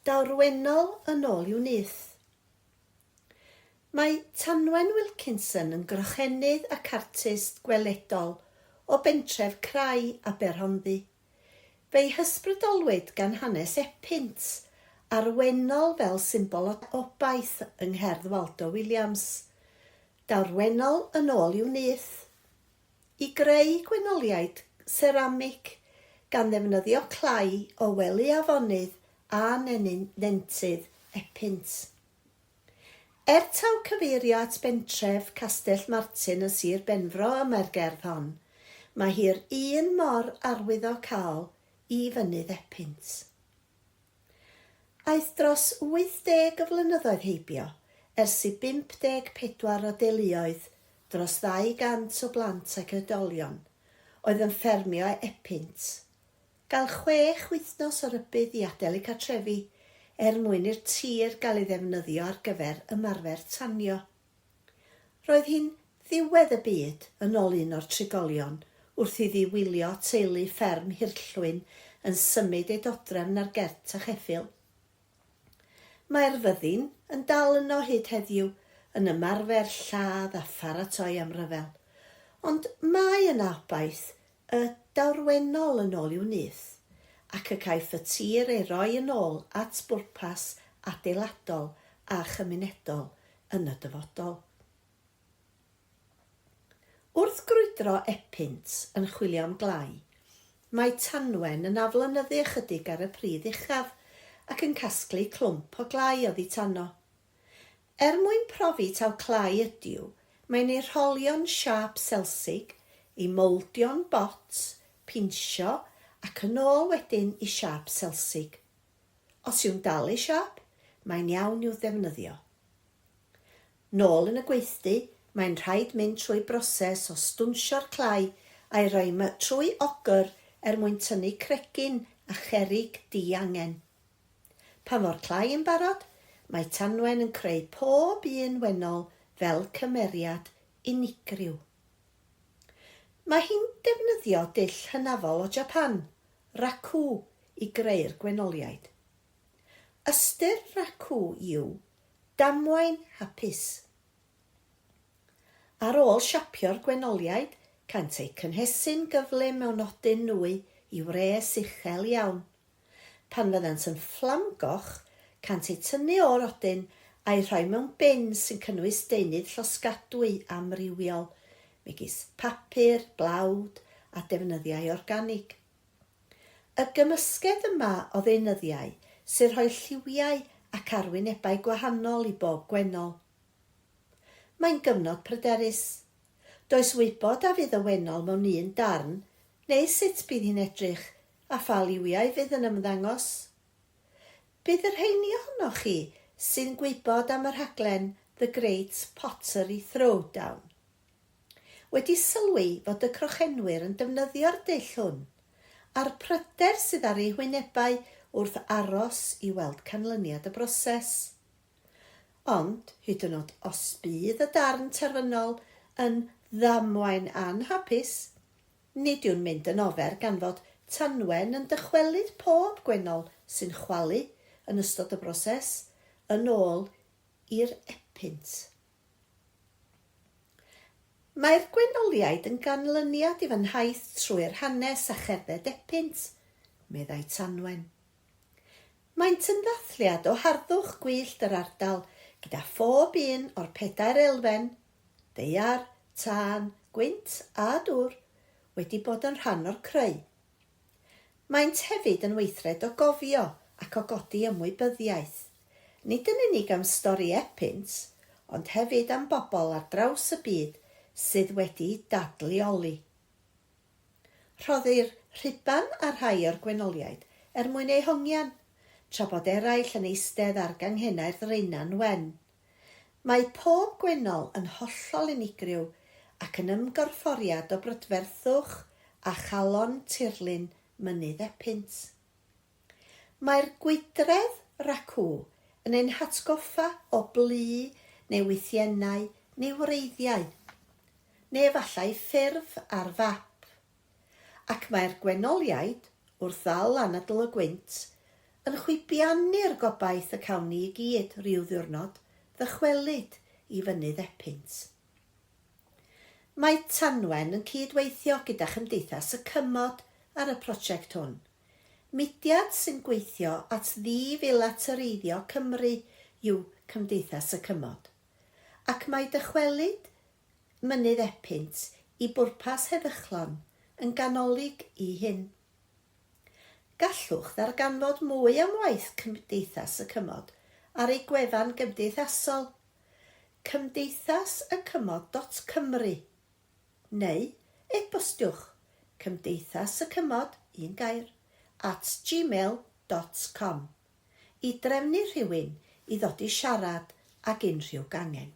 Daw'r wennol yn ôl i'w nyth. Mae Tanwen Wilkinson yn grochenydd ac artist gweledol o bentref Crai, Aberhonddu. Fe'i hysbrydolwyd gan hanes Epynt a'r wennol fel symbol o obaith yng ngherdd Waldo Williams, Daw'r wennol yn ôl i'w nyth. I greu gwenoliaid seramig gan ddefnyddio clai o wely afonydd a nentydd Epynt. Er taw cyfeirio at bentref Castell Martin yn Sir Benfro y mae'r gerdd hon, mae hi'r un mor arwyddocaol i Fynydd Epynt. Aeth dros 80 o flynyddoedd heibio ers i 54 o deuluoedd, dros 200 o blant ac oedolion, oedd yn ffermio Epynt, Gael chwech wythnos o rybudd i adael eu cartrefi er mwyn i'r tir gael ei ddefnyddio ar gyfer ymarfer tanio. Roedd hi'n ddiwedd y byd, yn ôl un o'r trigolion, wrth iddi wylio teulu fferm Hirllwyn yn symud eu dodrefn ar gert a cheffyl. Mae'r fyddin yn dal yno hyd heddiw, yn ymarfer lladd a pharatoi am ryfel. Ond mae yna obaith y dawrwennol yn ôl i'w nyth, ac y caiff y tir ei roi yn ôl at bwrpas adeiladol a chymunedol yn y dyfodol. Wrth grwydro Epynt yn chwilio am glai, mae Tanwen yn aflonyddu ychydig ar y pridd uchaf ac yn casglu clwmp o glai oddi tano. Er mwyn profi taw clai ydyw, mae'n ei rholio'n siâp selsig, ei mowldio'n bot, pinsio, ac yn ôl wedyn i siâp selsig. Os yw'n dal ei siâp, mae'n iawn i'w ddefnyddio. Nôl yn y gweithdy, mae'n rhaid mynd trwy broses o stwnsio'r clai a'i roi trwy ogr er mwyn tynnu cregyn a cherrig di-angen. Pan fo'r clai yn barod, mae Tanwen yn creu pob un wennol fel cymeriad unigryw. Mae hi'n defnyddio dull hynafol o Japan, raku, i greu'r gwenoliaid. Ystyr raku yw damwain hapus. Ar ôl siapio'r gwenoliaid, cânt eu cynhesu'n gyflym mewn odyn nwy i wres uchel iawn. Pan fyddant yn fflamgoch, cânt eu tynnu o'r odyn a'u rhoi mewn bin sy'n cynnwys deunydd llosgadwy amrywiol, megis papur, blawd a defnyddiau organig. Y gymysgedd yma o ddeunyddiau sy'n rhoi lliwiau ac arwynebau gwahanol i bob gwennol. Mae'n gyfnod pryderus. Does wybod a fydd y wennol mewn un darn neu sut bydd hi'n edrych A pha liwiau fydd yn ymddangos? Bydd y rheini ohonoch chi sy'n gwybod am y rhaglen The Great Pottery Throwdown wedi sylwi fod y crochenwyr yn defnyddio'r dull hwn, a'r pryder sydd ar eu hwynebau wrth aros i weld canlyniad y broses. Ond, hyd yn oed os bydd y darn terfynol yn ddamwain anhapus, Nid yw'n mynd yn ofer gan fod Tanwen yn dychwelyd pob gwennol sy'n chwalu yn ystod y broses yn ôl i'r epynt. Mae'r gwenoliaid yn ganlyniad i fy nhaith trwy'r hanes a cherdded Epynt, meddai Tanwen. Maent yn ddathliad o harddwch gwyllt yr ardal gyda phob un o'r pedair elfen, daear, tân, gwynt a dŵr, wedi bod yn rhan o'r creu. Maent hefyd yn weithred o gofio ac o godi ymwybyddiaeth, nid yn unig am stori Epynt, ond hefyd am bobl ar draws y byd sydd wedi dadleoli. Rhoddir rhuban ar rhai o'r gwenoliaid er mwyn eu hongian, tra bod eraill yn eistedd ar ganghennau'r ddraenan wen. Mae pob gwennol yn hollol unigryw ac yn ymgorfforiad o brydferthwch a chalon tirlun Mynydd Epynt. Mae'r gwydredd raku yn ein hatgoffa o blu neu wythiennau neu wreiddiau, neu efallai ffurf ar fap. Ac mae'r gwenoliaid, wrth ddal anadl y gwynt, Yn chwibiannu'r gobaith y cawn ni i gyd, ryw ddiwrnod, ddychwelyd i Fynydd Epynt. Mae Tanwen yn cyd-weithio gyda Chymdeithas y Cymod ar y prosiect hwn. Mudiad sy'n gweithio at ddi-filatereiddio Cymru yw Cymdeithas y Cymod. Ac mae dychwelyd Mynydd Epynt i bwrpas heddychlon yn ganolig i hyn. Gallwch ddarganfod mwy am waith Cymdeithas y Cymod ar ei gwefan gymdeithasol, Cymdeithas y Cymod dot Cymru neu e-bostiwch Cymdeithas y Cymod, un gair, at gmail dot com i drefnu rhywun i ddod i siarad ag unrhyw gangen.